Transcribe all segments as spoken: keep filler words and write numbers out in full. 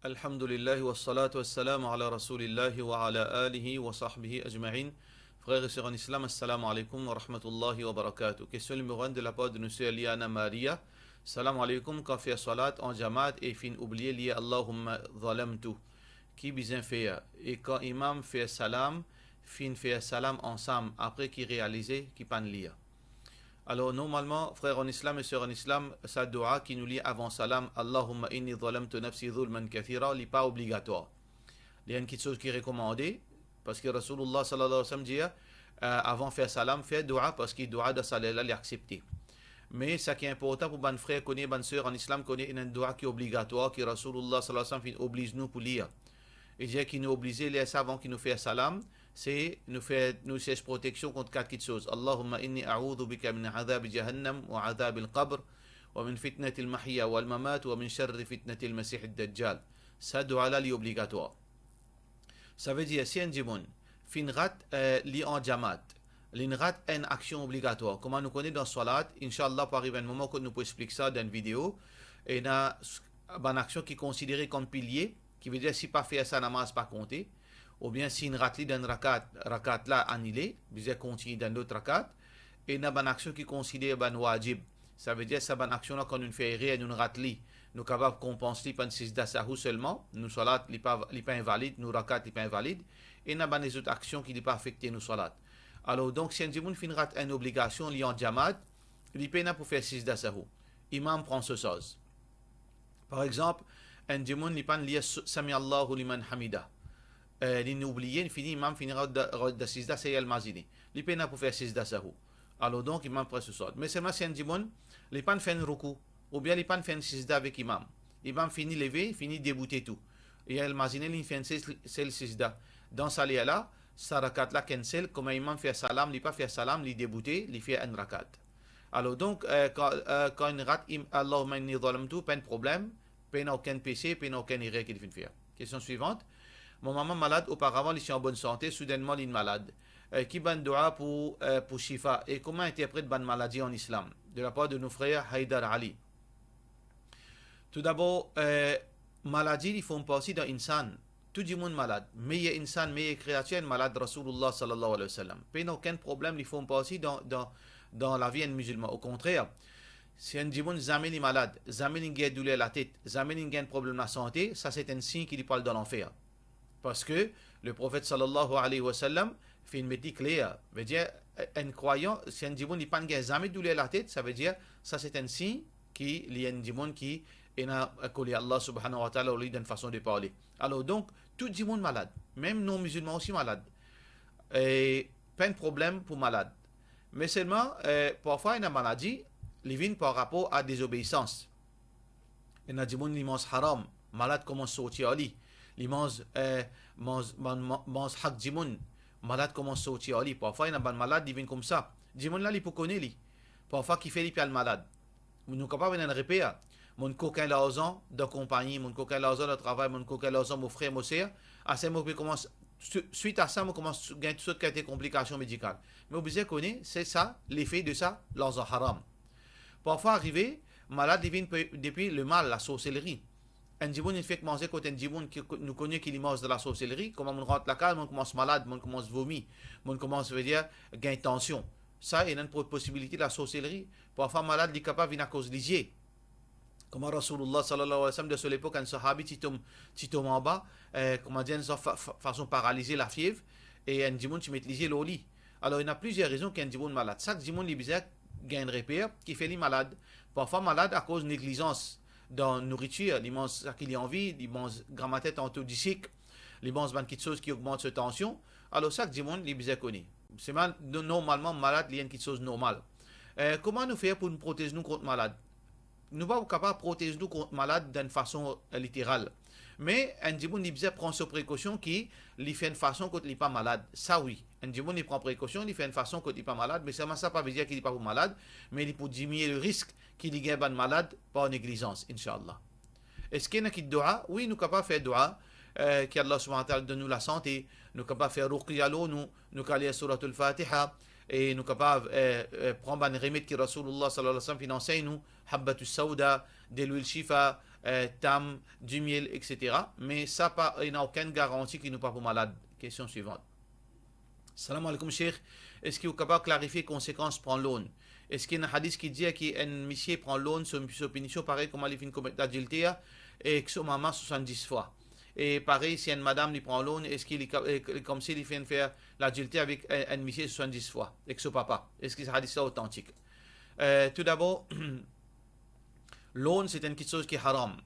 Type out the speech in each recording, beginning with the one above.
Alhamdulillah, wassalatu wassalamu ala Rasulillah wa ala alihi wa sahbihi ajma'in. Frères et sœurs en islam, assalamu alaikum wa rahmatullahi wa barakatuh. Question numéro un de la part de notre sœur Liana Maria. Salam alaikum, kan fer salat an jamaat e finn oubliye lir Allahumma zalamtu, ki bizin fer? E kan imam fer salam, finn fer salam ansam, apre ki realize ki pann lir? Alor, normalman, frer an islam e ser an islam, sa doua ki nou lir avan salam, Allahumma inni zalamtu nafsi zulman kathira, li pa obligatwar. Li enn kiksoz ki rekomande, parski Rasoulullah sallallahu alayhi wa sallam dir, eh, avan fer salam, fer doua, parski doua dan sa ler la, li aksepte. Me sa ki inportan pou bann frer kone, bann ser an islam kone, ena enn doua ki obligatwar, ki Rasoulullah sallallahu alayhi wa sallam finn obliz nou pou lir. Li dir ki nou oblize lir sa avan ki nou fer salam, se nou fer, nou sers proteksion kont kat kiksoz. Allahumma inni a'udhu bika min adhabi jahannam wa adhabil qabr wa min fitnatil mahya wal mamat wa min sharri fitnatil masihid dajjal. Sa doua la, li obligatwar. Savedir, si enn dimoun finn rat, eh, li an jamaat, linn rat enn aksion obligatwar. Kouma nou kone dan swalat, inshallah, pou ariv enn moman kot nou pou explik sa dan enn video, ena s-, bann aksion ki konsidere kom pilie, ki vedir si pa fer sa, namaz pa konte, oubien si inn rat li dan enn rakat, rakat la anile, bizin kontigne dan lot rakat. Ena bann aksion ki konsidere bann wajib, savedir sa bann aksion la, kan nou fer erer, nou rat li, nou kapav konpans li par enn sizda sahou selman, nou swalat li pa, li pa invalid, nou rakat li pa invalid. Ena bann lezot aksion ki li pa afekte nou swalat. Alor, donk, si enn dimoun finn rat enn obligasion, li an jamaat, li pena pou fer sizda sahou. Imam pran so sarz. Par exanp, enn dimoun li pann lir s-, Sami Allahu liman hamida. Eh, linn oubliye, fini, imam fini rod da, rod da sizda, sa li al mazine. Li pena pou fer sizda sahou. Alor donk, imam pran so sarz. Me selman si enn dimoun, li pann fer enn roukou, oubien li pann fer enn sizda avek imam. Imam fini leve, fini deboute tou. E al mazine, linn fer enn sel, sel sizda. Dan sa ler la, sa rakat la cancel, kouma imam fer salam, li pa fer salam, li deboute, li fer enn rakat. Alor donk, eh, kan, eh, kan inn rat im-, Allahumma inni zalamtu, pa enn problem, pena okenn pese, pena okenn erer ki li finn fer. Kestion swivant. Mo mama malad, oparavan li ti an bonn sante, soudennman linn malad. Eh, ki bann doua pou, eh, pou shifa? E kouma interpret bann maladi an islam? De la par de nou frer Haydar Ali. Toudabor, eh, maladi li form parti dan insan. Tou dimoun malad. Meyer insan, meyer kreatir, enn malad, Rasoulullah sallallahu alayhi wa sallam. Pena okenn problem, li form parti dan, dan, dan lavi enn mizilman. Okontrer, si enn dimoun zame li malad, zame li gagn douler latet, zame li gagn problem lasante, sa se enn sign ki li pou al dan lanfer. Parski Leprofet sallallahu alayhi wa sallam finn met li kler. Vedir, enn krwayan, si enn dimoun li pann gagn zame douler latet, savedir sa se enn sign ki li enn dimoun ki ena koler Allah subhanahu wa ta'ala lor li dan enn fason de parle. Alor donk, tou dimoun malad, mem non-mizilman osi malad. E pa enn problem pou malad. Me selman, eh, parfwa ena maladi, li vinn par rapor a dezobeisans. Ena dimoun li manz haram, malad koumans sorti ar li. Li manz, eh, manz, man-, man-, manz hak dimoun, malad koumans sorti ar li. Parfwa ena bann malad, li vinn koumsa. Dimoun la, li pou kone li. Parfwa kifer li pe al malad. Nou kapav ena enn reper. Monn kokin larzan dan konpagni, monn kokin larzan dan travay, monn kokin larzan mo frer, mo ser. Ase mo pe koumans, swi-, swit a sa, mo koumans gagn tou sort kalite konplikasion medikal. Me ou bizin kone, se sa, lefe de sa, larzan haram. Parfwa arive, malad li vinn pe-, depi lemal, lasorselri. Enn dimoun inn fek manze kot enn dimoun ki, ki nou kone ki li manz dan lasorselri, kouma monn rant lakaz, monn koumans malad, monn koumans vomi, monn koumans, vedir, gagn tansion. Sa, ena enn po-, posibilite lasorselri. Parfwa malad li kapav vinn akoz lizie. Kouma Rasoulullah sallallahu alayhi wa sallam, dan so lepok, enn sahabi ti tom, ti tom anba, eh, kouma dir, enn sa fa-, fa-, fason paralize, lafiev, e enn dimoun ti met lizie lor li. Alor, ena plizier rezon ki enn dimoun malad. Sak dimoun li bizin gagn enn reper kifer li malad. Parfwa malad akoz neglizans dan nouritir, li manz sa ki li anvi, li manz gramatin tanto disik, li manz bann kiksoz ki ogmant so tansion. Alor, sak dimoun li bizin kone. Selman, no-, normalman, malad, li enn kiksoz normal. Eh, kouma nou fer pou nou protez nou kont malad? Nou pa kapav protez nou kont malad dan enn fason, eh, literal. Me enn dimoun li bizin pran so prekosion ki li fer enn fason kot li pa malad. Sa wi, enn dimoun li pran prekosion, li fer enn fason kot li pa malad, me selman sa pa vedir ki li pa pou malad, me li pou diminie le risk ki li gagn bann malad par neglizans, inshallah. Eski ena ki doua? Wi, nou kapav fer doua, eh, ki Allah subhanahu wa ta'ala donn nou lasante, nou kapav fer ruqya lor nou, nou kapav lir Souratul Fatiha, e nou kapav, eh, eh, pran bann remed ki Rasoulullah sallallahu alayhi wa sallam finn ansegn nou, habbatus sauda, delwil shifa, eh, tam, dimiel, et cetera. Me sa pa, ena okenn garanti ki nou pa pou malad. Kestion swivan. Salam alaikum, Sheikh. Eski ou kapav klarifie konsekans pran loan? Eski ena hadis ki dir ki enn misie pran loan, so, so pinision parey kouma li finn komet ladilter ek so mama swasanndis fwa? E parey, si enn madam li pran loan, eski li ka-, e, e, koumsi li finn fer ladilter avek enn, enn misie swasanndis fwa, ek so papa? Eski sa hadis la otantik? Eh, toudabor, loan, se enn kiksoz ki haram.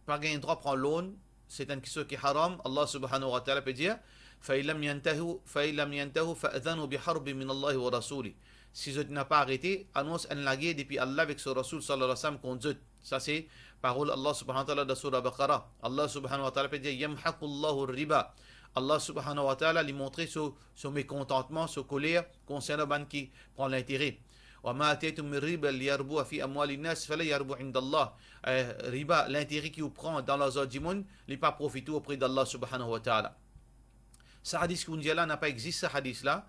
Pa gagn drwa pran loan, se enn kiksoz ki haram. Allah subhanahu wa ta'ala pe dir, "Fa in lam yantahu, fa in lam yantahu, fa'dhanu bi harbin min Allahi wa rasulih." Si zot napa arete, anons enn lager depi Allah avek so Rasoul sallallahu alayhi wa sallam kont zot. Sa se parol Allah subhanahu wa ta'ala dan Surah Baqarah. Allah subhanahu wa ta'ala pe dir, "Yamhaqullahu riba." Allah subhanahu wa ta'ala li montre so, so mekontantman, so koler konsernan bann ki pran lintere. "Wa ma ataytum min riba liyarbua fi amwalin nas, fala yarbu indallah." Eh, riba, lintere ki ou pran dan larzan dimoun, li pa profit ou opre d'Allah subhanahu wa ta'ala. Sa hadis ki ou dir la, napa exist sa hadis la,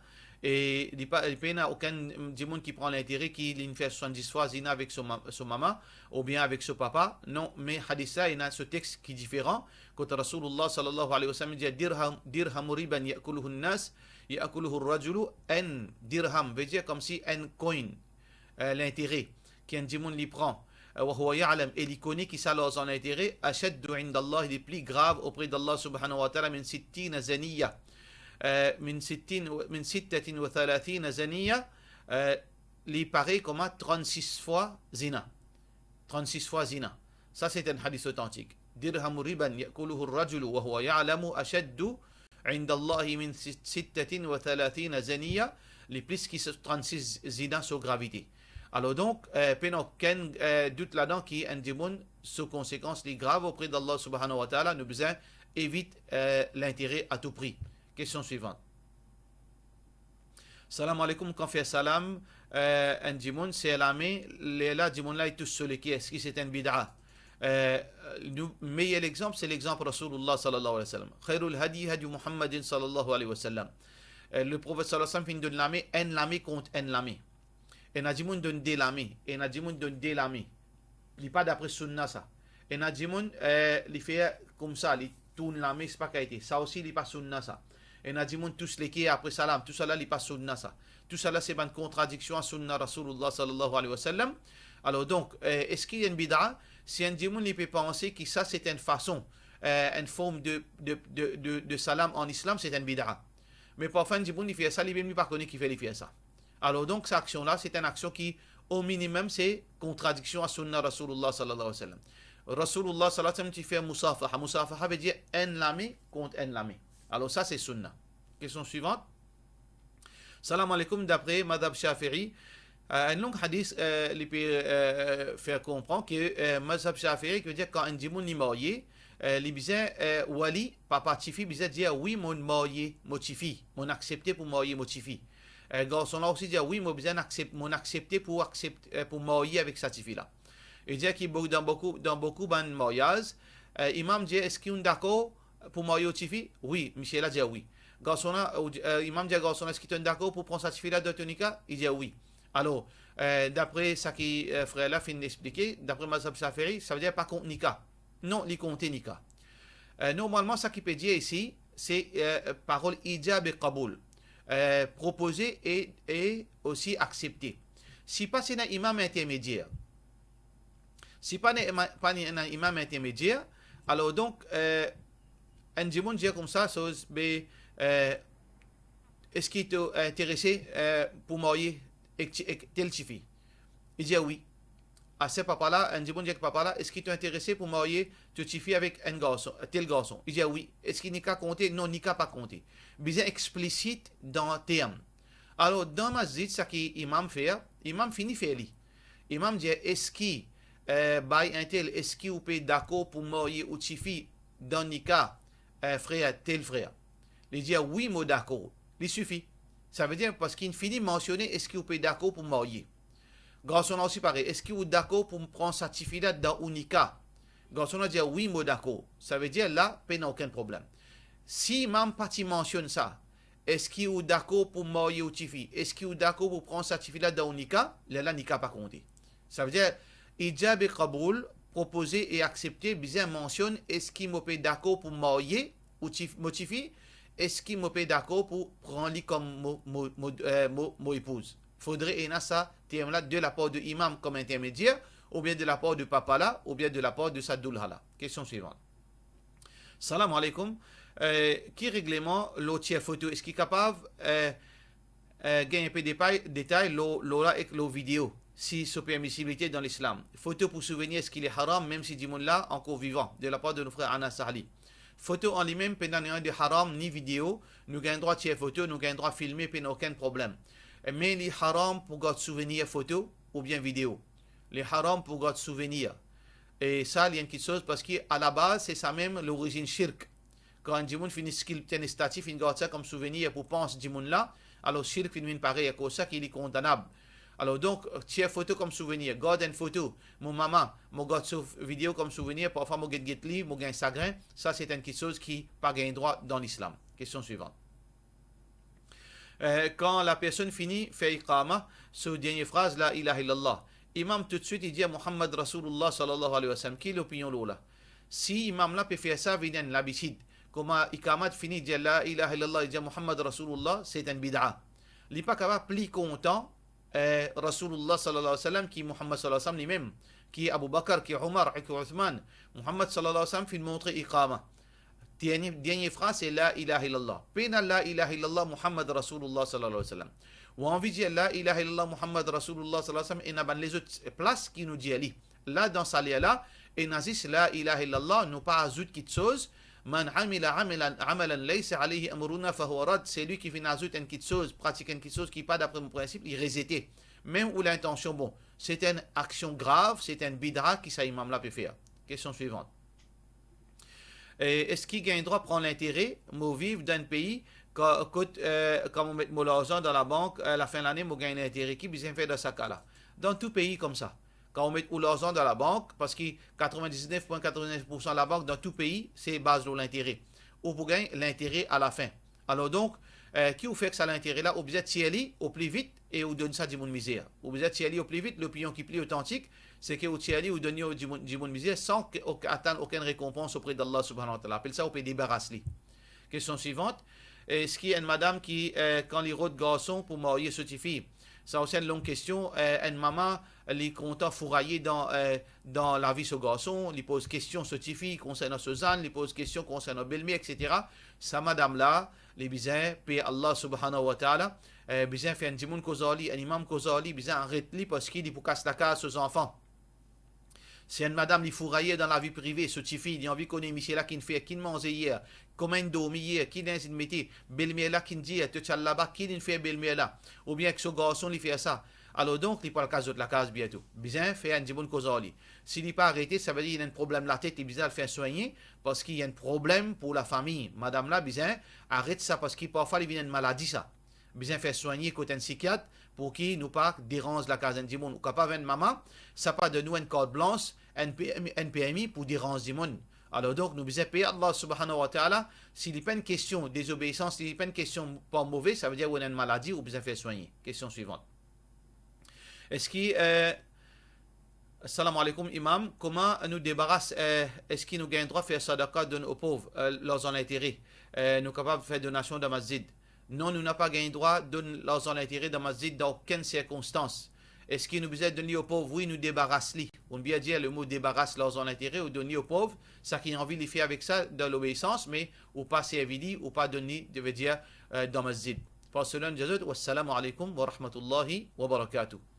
e li pa, li pena okenn dimoun ki pran lintere ki linn fer swasanndis fwa zina avek so ma-, so mama, oubien avek so papa. Non, me hadis la, ena so text ki diferan, kot Rasoulullah sallallahu alayhi wa sallam dir, "Dirham, dirhamu riban ya'kuluhu an-nas, ya'kuluhu ar-rajulu", enn dirham, vedir koumsi enn coin, eh, lintere ki enn dimoun li pran, eh, wa huwa ya'lam, e li kone ki sa larzan lintere, ashaddu indallah, li pli grav opre d'Allah subhanahu wa ta'ala, min sittina zaniya, eh, min sittin, min sittatin wa thalathina zaniya, eh, li parey kouma trannsis fwa zina. Trannsis fwa zina. Sa se enn hadis otantik. "Dirhamu riban ya'kuluhu ar-rajulu wa huwa ya'lamu ashaddu indallahi min sit-, sittatin wa thalathina zaniya", li plis ki so trannsis zina so gravite. Alor donk, eh, pena okenn, eh, dout ladan ki enn dimoun, so konsekans li grav opre d'Allah subhanahu wa ta'ala, nou bizin evit, eh, lintere a tou pri. Kestion swivan. Salam alaikum, kan fer salam, eh, enn dimoun ser lame, lerla dimoun la li tous so leker, eski se enn bid'a? Eh, nou, meyer lexanp, se lexanp Rasoulullah sallallahu alayhi wa sallam. "Khairul hadi hadi Muhammadin sallallahu alayhi wa sallam." Eh, Leprofet sallallahu alayhi wa sallam finn donn lame, enn lame kont enn lame. Ena dimoun donn de lame, ena dimoun donn de lame. Li pa dapre sunna sa. Ena dimoun, eh, li fer koumsa, li tourn lame, se pa kalite. Sa osi, li pa sunna sa. Ena dimoun tous leker apre salam, tousala, li pa sunna sa. Tousala, se bann kontradiksion a sunna Rasoulullah sallallahu alayhi wa sallam. Alor donk, eh, eski enn bid'a? Si enn dimoun, li pe panse ki sa, se enn fason, eh, enn form de, de, de, de, de salam an islam, se enn bid'a. Me parfwa enn dimoun, li fer sa, li mem li pa kone kifer li fer sa. Alor donk, sa aksion la, se enn aksion ki, o minimem, se kontradiksion a sunna Rasoulullah sallallahu alayhi wa sallam. Rasoulullah sallallahu alayhi wa sallam ti fer musafaha. Musafaha vedir enn lame kont enn lame. Alor sa, se sunna. Kestion swivan. Salam alaikum, dapre mazhab Shafi'i, eh, enn long hadis, eh, li pe, eh, fer konpran ki, eh, mazhab Shafi'i, ki vedir kan enn dimoun li marye, eh, li bizin, eh, wali, papa tifi bizin dir, "Wi, mo marye mo tifi, mo aksepte pou marye mo tifi." Eh, garson la osi dir, "Wi, mo bizin aksep-, mo aksepte pou aksept-, eh, pou marye avek sa tifi la." E dir ki bo-, dan boukou, dan boukou bann maryaz, eh, imam dir, "Eski ou dakor pou marye ou tifi?" Wi, misie la dir wi. Garson la, ou di-, eh, imam dir garson la, "Eski to dakor pou pran sa tifi la dan to nika?" Li dir wi. Alor, eh, dapre sa ki, eh, frer la finn explike, dapre mazhab Shafi'i, savedir pa kont nika. Non, li konte nika. Eh, normalman, sa ki pe dir isi, se, eh, parol ijab e qaboul. Eh, propoze e, e osi aksepte. Si pa ti ena imam intermedier, si pa ne-, ma-, pa ni ena imam intermedier, alor donk, eh, enn dimoun dir koumsa, so, be, eh, "Eski to interese, eh, pou marye ek ti-, ek tel tifi?" Li dir wi. Ase papa la, enn dimoun dir ek papa la, "Eski to interese pou marye to tifi avek enn garson, tel garson?" Li dir wi. Eski nika konte? Non, nika pa konte. Bizin explisit dan term. Alor, dan masjid, sa ki imam fer, imam fini fer li. Imam dir, "Eski, eh, bay entel, eski ou pe dakor pou marye ou tifi dan nika, eh, frer, tel frer?" Li dir, "Wi, mo dakor." Li sifi. Savedir, parski inn fini mansione, "Eski ou pe dakor pou marye?" Garson la osi parey, "Eski ou dakor pou pran sa tifi la dan ou nika?" Garson la dir, "Wi, mo dakor." Savedir, la, pena okenn problem. Si imam pa ti mansionn sa, "Eski ou dakor pou marye ou tifi? Eski ou dakor pou pran sa tifi la dan ou nika?" Lerla nika pa konte. Savedir, ijab e qaboul, propoze e aksepte, bizin mansionn eski mo pe dakor pou marye ou tifi, mo tifi, eski mo pe dakor pou pran li kom mo, mo, mo, eh, mo, mo epouz. Fodre ena sa term la de lapar de imam kom intermedier, oubien de lapar de papa la, oubien de lapar de sa doulha la. Kestion swivan. Salam aleykoum. Eh, ki regleman lor tir foto? Eski kapav, eh, eh, gagn inpe depay, detay lor, lor la ek lor video, si so permisibilite dan Lislam? Foto pou souvenir, eski li haram, mem si dimoun la ankor vivan? De lapar de nou frer Anas Sahli. Foto an limem pena nanye de haram, ni video, nou gagn drwa tir foto, nou gagn drwa filme, pena okenn problem. Me li haram pou gard souvenir foto oubien video. Li haram pou gard souvenir. E sa, li enn kiksoz, parski alabaz, se sa mem lorizinn shirk. Kan enn dimoun finn skilpte enn estati, finn gard sa kom souvenir pou pans dimoun la, alor shirk finn vinn parey, akoz sa ki li kondanab. Alor donk, tir foto kom souvenir, gard enn foto, mo mama, mo gard so video kom souvenir, parfwa mo get get li, mo gagn sagrin, sa se enn kiksoz ki pa gagn drwa dan Lislam. Kestion swivan. Eh, kan lapersonn fini fer ikama, so dernie fraz, La ilaha illallah, imam toutswit li dir Muhammad Rasulullah sallallahu alayhi wa sallam, ki lopinion lor la? Si imam la pe fer sa vinn enn labitid, kouma ikamat fini, dir La ilaha illallah, li dir Muhammad Rasulullah, se enn bid'a. Li pa kapav pli kontan, eh, Rasulullah sallallahu alayhi wa sallam ki Muhammad sallallahu alayhi wa sallam limem, ki Abu Bakr, ki Omar, ki Othman. Muhammad sallallahu alayhi wa sallam finn montre ikama. Dernie, dernie fraz se La ilaha illallah. Pena La ilaha illallah Muhammad Rasulullah sallallahu alayhi wa sallam. Ou anvi dir La ilaha illallah Muhammad Rasulullah sallallahu alayhi wa sallam, ena bann lezot plas ki nou dir li. La, dan sa ler la, ena zis La ilaha illallah, nou pa azout kiksoz. Man amila amalan, amalan laysa alayhi amruna fahuwa radd. Selwi ki finn azout enn kiksoz, pratik enn kiksoz ki pa dapre mo prinsip, li rezete. Mem ou lintansion bon, se enn aksion grav, se enn bid'a ki sa imam la pe fer. Kestion swivan. Eh, eski gagn drwa pran lintere? Mo viv dan enn pei, ka-, kot, eh, kan mo met mo larzan dan labank, eh, lafin lane, mo gagn lintere. Ki bizin fer dan sa ka la? Dan tou pei koumsa. Kan ou met ou larzan dan labank, parski katrevin-diznef pwin katrevin-diznef poursan labank dan tou pei, se baz lor lintere. Ou pou gagn lintere alafin. Alor donk, eh, ki ou fer ek sa lintere la? Ou bizin tir li o pli vit e ou donn sa dimoun mizer. Ou bizin tir li o pli vit, lopinion ki pli otantik, se ke ou tir li, ou donn li o dimoun, dimoun mizer san ke, ok, atann okenn rekonpans opre d'Allah subhanahu wa ta'ala. Apel sa ou pe debaras li. Kestion swivan, eski enn madam ki, eh, kan li rod garson pou marye so tifi, sa osi enn long kestion, eh, enn mama, li kontan fouraye dan, eh, dan lavi so garson, li poz kestion so tifi konsernan so zann, li poz kestion konsernan belmer, et cetera. Sa madam la, li bizin per Allah subhanahu wa ta'ala, eh, bizin fer enn dimoun koz ar li, enn imam koz ar li, bizin aret li, parski li pou kas lakaz so zanfan. Si enn madam li fouraye dan lavi prive so tifi, li anvi kone misie la ki'nn fer, ki'nn manze yer, kouma inn dormi yer, ki linz inn mete, belmer la ki'nn dir, to ti al laba, ki li'nn fer belmer la, oubien ek so garson li fer sa. Alor donk, li pou al kas zot lakaz biento. Bizin fer enn dimoun koz ar li. Si li pa arete, savedir li ena enn problem latet, li bizin al fer swegne, parski li ena enn problem pou lafami. Madam la bizin aret sa, parski parfwa li vinn enn maladi sa. Bizin fer swegne kot enn sikiat pou ki nou pa deranz lakaz enn dimoun. Ou kapav enn mama, sa pa donn ou enn kart blans, enn permi, enn permi pou deranz dimoun. Alor donk, nou bizin per Allah subhanahu wa ta'ala, si li pa enn kestion dezobeisans, si li pa enn kestion par move, savedir ou ena enn maladi, ou bizin fer swegne. Kestion swivan. Eski, eh, Salam aleykoum, imam. Kouma nou debaras, eh, eski nou gagn drwa fer sadaka, donn o pov, eh, larzan lintere? Eh, nou kapav fer donasion dan masjid. Non, nou napa gagn drwa donn larzan lintere dan masjid dan okenn sirkonstans. Eski nou bizin donn li o pov? Wi, nou debaras li. Ou bien dir lemo debaras larzan lintere, ou donn li o pov, sa ki anvi li fer avek sa dan lobeisans, me ou pa servi li, ou pa donn li, vedir, eh, dan masjid. Par so nom, dir zot, wassalamu aleykoum wa rahmatullahi wa barakatuh.